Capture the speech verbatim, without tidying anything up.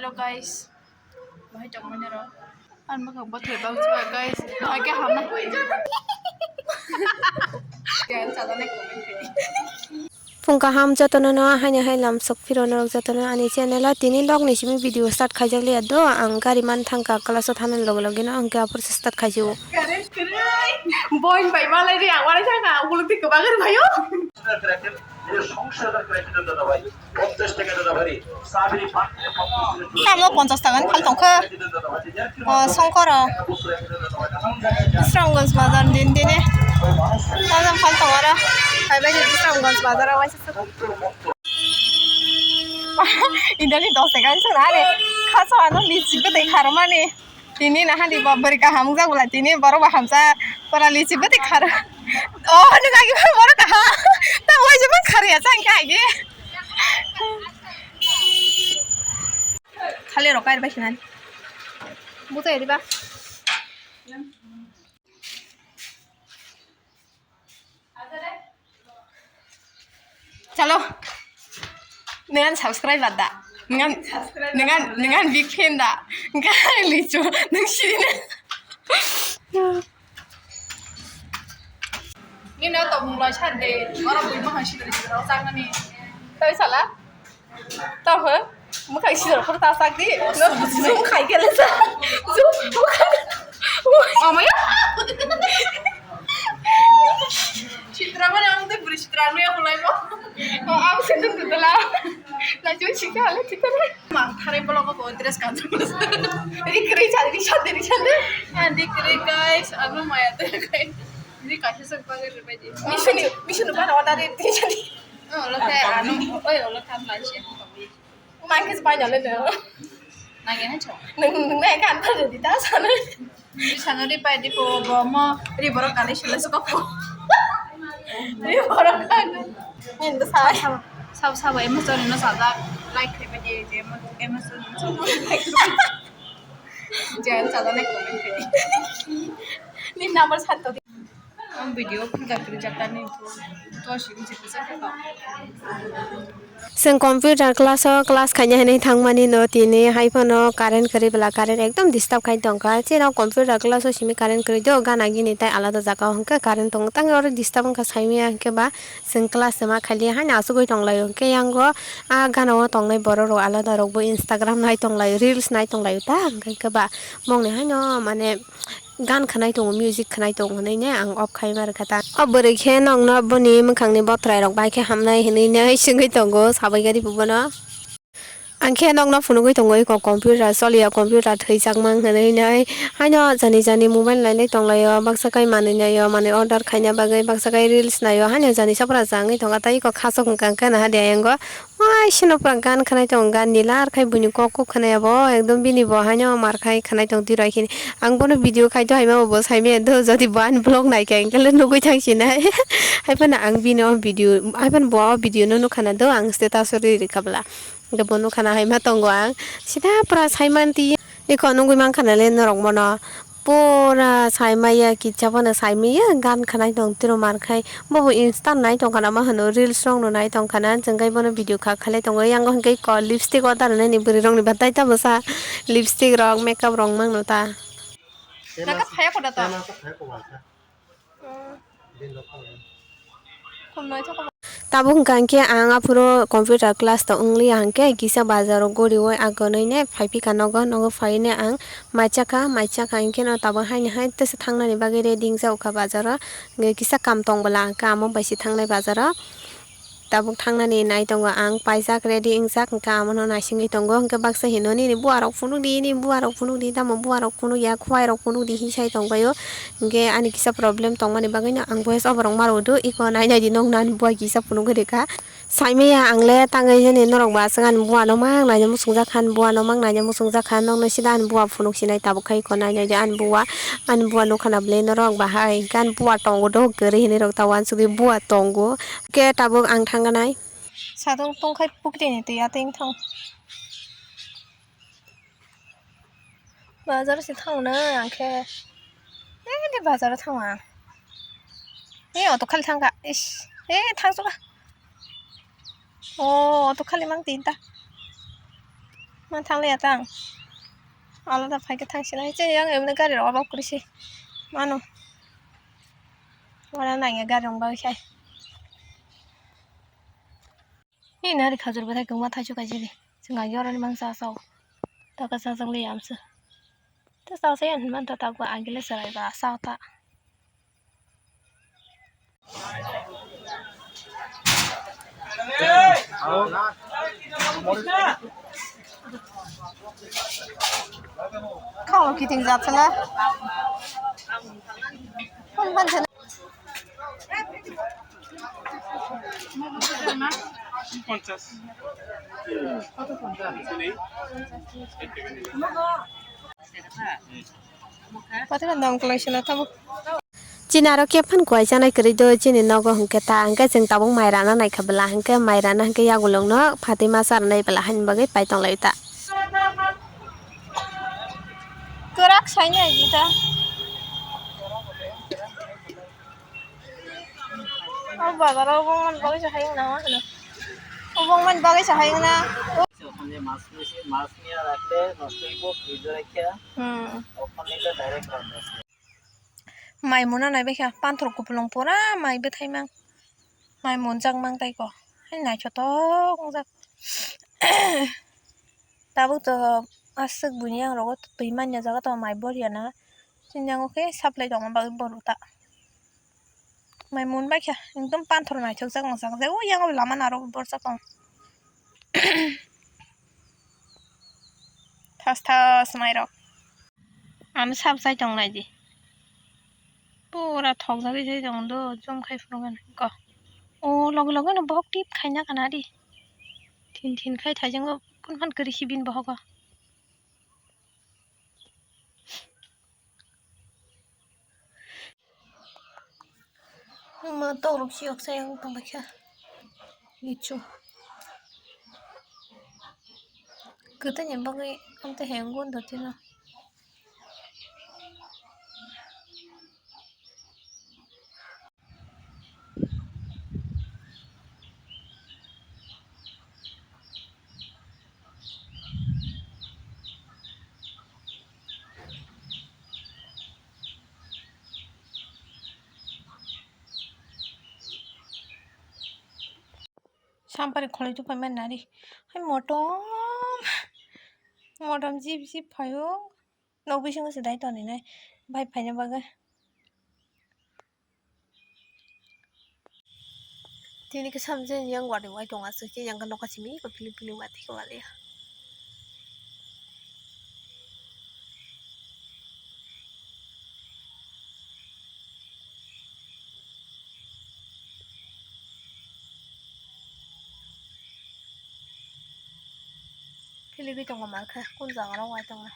Hello guys, bahai tongmani rok. Ang bwkha bothai bang chwng guys, bahai khe hamna. Khe ang chajaknai comment khaidi. Phung kaham jotono no haino hai lamsok phiro norok jotono ani channel o tini nog ni simi video start khaijak liya do ang gari man thangkha class o thana loge loge no ang khe aphuru start khaijak o. Boin bai malai ri ang walai thangkha ukuluk twi kwbang ri baio. Tamo ponchas taka ni phal tongkha. O songkoro. Bisramganj bazar din dine. Tamo phal tongora. Phaibai di Bisramganj bazar o waisa. Indoni dos taka ni sona are. Khaso ano lichi bwtwi kharmani. Tini nahadi ba bwrwi kaham wngjago lai, tini borok ba hamsa pora lichi bwtwi kharo. Oh, nung agi ba borok kaham. Ta waisa ba kharo ya chang khe agi. Khali rok kai bai sinani. Buta eri ba. Chalo. Nungan subscriber da. Nungan, nungan, nungan big fan da. Nungan lichu. Nung sini. Nini o tongmung lai sande. Oro bui mahang sidri sidri o chaknani. Tei sala. Tamo, mwkhang sijor phuru ta sak di. No, zoom khai khe le sa. Zoom, mwkhang. Omoyo. Sitra mani ang tei bwrwi sitra nui ang lai mo. O, ang se dun dun la. Na jun sikha le sitra. Mang thare bolong ko dress kan. Ri kri cha, ri cha, ri cha. Ah, ri kri guys, anu maya te kai. Ri kaisa sak bagwi ri bai di. Misuni, misuni ba order ri ti cha di. Oh, lo te anu, oi, lo tham lai se. Mangkhe se paina le no. Nangya ha chong. Nung, nung nai kan pa di ta sana. Di sana ri pai di po bo mo ri borok kali sila suka po. Ri borok kan. Ngi do sa. Sab sab emotion no sajak like khai pai di je emotion no sajak. Jan sajak nai comment khai di. Ni number sat to. Ang video phunjak phunjak tani to sini sini sa. Chwng computer class o class khaina hinwi thangmani no tini hai phano current kwrwi bwla current ekdom disturb khai tongkha. Chini computer class o simi current kwrwi do gana gini tai alada jaga o hwnkhe current tongo tang oro disturb wngkha saimaya hwnkhe ba chwng class se ma khaili haino achugwi tonglaio hwnkhe yango a gana o tongnai borok rok alada rok bo Instagram nai tonglaio reels nai tonglaio ta hwnkhe ba mongni haino mane. Gan khwnai tongo, music khwnai tongo hinui ne ang off khai ma rwkha ta. O bwrwi khe nokno boni mwkhangni bothrai rok bai khe hamnai hinui ne swngwi tongo sabai gari bo bono. Ang khe nokno phunugwi tongo eko computer choliya, computer thwijak mang hinui nai. Haino jani jani mobile nailai tonglaio, baksa kai manwi naio, manwi order khaina bagwi, baksa kai reels naio, haino jani sapra changwi tongo, tei eko khasok wngkha khe naha de ayang o. Waisano pura gan khwnai tongo, gan ni lar khai buini kok kok khwnai abo, ekdom bini bo haino mar khai khwnai tong twi rw ai khini. Ang bono video khai do hai ma bo sai maya do, jodi bo ani vlog nai khe ang khe le nugui thang sinai. Hai phano ang bini o video, hai phano bo o video no nukha na do, ang status o ri rwkha bwla. Hwnkhe bo nukha na hai ma tongo ang, sida pura sai man ti. Eko nugui man khana le norok bono. Pura saimaya, kisa phano saimaya, gan khwnai tong tiro mar khai. Bobo Insta nai tongkha nama hwno, reels rok no nai tongkha na, chwng kai bono video kha khalai tongo. Yang hwnkhe ko lipstick order nani bwrwi rok ni batai ta bwsa lipstick rok, makeup rok mangno ta. Naka phaya koda to. Tabuk hwnkha hwnkhe ang aphuru computer class tong wngliya hwnkhe kisa bazaro guriwi agonwi ne phaiphikha nogo, nogo phaiwi ne ang maichakha, maichakha hwnkhe no tabuk haino hai tesa thangnani bagwi ready wngjago kha bazaro. Hwnkhe kisa kam tong bwla hwnkhe amo bai se thangnai bazaro. Tabuk thangnani nai tongo ang paijak ready wngjak hwnkhe amono naisingwi tongo hwnkhe baksa hino nini buarok phunukdi, nini buarok phunukdi, tamo buarok phunukya, khwlairok phunukdi hinwi sai tongbaio. Hwnkhe ani kisa problem tongmani bagwino ang voice over rok ma rwdo, eko nai naidi nokno ani bua kisa phunugwi rwkha. Saimaya ang le tangwi hwnwi norok ba aswk ani buano mang naina muchungjak kha, ani buano mang naina muchungjak kha, nokno sida ani bua phunuk sinai tabuk khai eko nai naidi ani bua, ani bua nukha na bwlai norok bahai hwnkhe ani bua tongo dohok kwrwi hinwi rok ta uansugwi bua tongo. Hwnkhe tabuk ang thangkha nai. Sadok tongkhai pukri ni twi ateng thang. Bazar se thang na ang khe. Eh, de bazar thang ang. Eh, auto khali thang kha. Ish. Eh, thang suka. Oh, auto khali mang tin ta. Ma thang liya tang. Alada phai khe thang sinai. Che yang emne gari rok obak kuri se. Mano. Wala nang ya gari rok bagwi sai. Ni nari khajur bwthai kwbangma thaichuk kaijagwi. Chwng agi oroni mangsa asao. Taka chajak liya amsa. Ta chajak ya hinmanta tabuk agile chwrai ba asao ta. Khaung kiting jat sanga. Phone phan sana. পঞ্চাশ। কত dong kwlai sina tamo. Chini aro khe phan kuai chanai kwrwi do chini nogo hwnkhe ta hwnkhe chwng tabuk mai rana naikha bwla hwnkhe mai rana hwnkhe yagulung no phatwi ma charnai bwla haini bagwi pai tonglai ta. Kwrak saini aji ta. O bazar o bongmani bagwi se hayung na ma hwno. O bongmani bagwi se hayung na. Okhane mas nisi, mas niya rakhle nosto oibo, fridge o rakha. Hmm. Okhane to direct randa. Mai muna nai bekha, panthor kupulung pura mai bwthai mang. Mai munjak mang tai ko. Hai naithotok wngjak. Tabuk to aswk buini yangrogo twi manya jaga to mai boria na. Chini yango khe supply tongma bagwi boru ta. Mai mun baikha, ekdom panthor naithokjak wngjak. Je o yango lama narwk borsakang. Thas thas mairok. Ano sab chai tong nai di. Pura thokjagwi chai tong do, jom khai phuru gana ko. O loge loge no bohok tip khaina kana di. Thin thin khai thaijakgo, kun phan kwrwi si bini bohogo. Nungma tokrok siyok sayang tongbaikha. Lichu. Kwtwini bagwi amtwi hayung gun dotino. Sampari kholoi tongpai mani nari. Hai motom, motom jip jip phaio. Nok bisingo se dai toni nai bai phaina bagwi. Tini khe samjani yang wari wai tongo aswk khe yang khe nokha simi ko piling piling wati khe waliya. Piligwi tongo mankha, kun jaga rok wai tongo.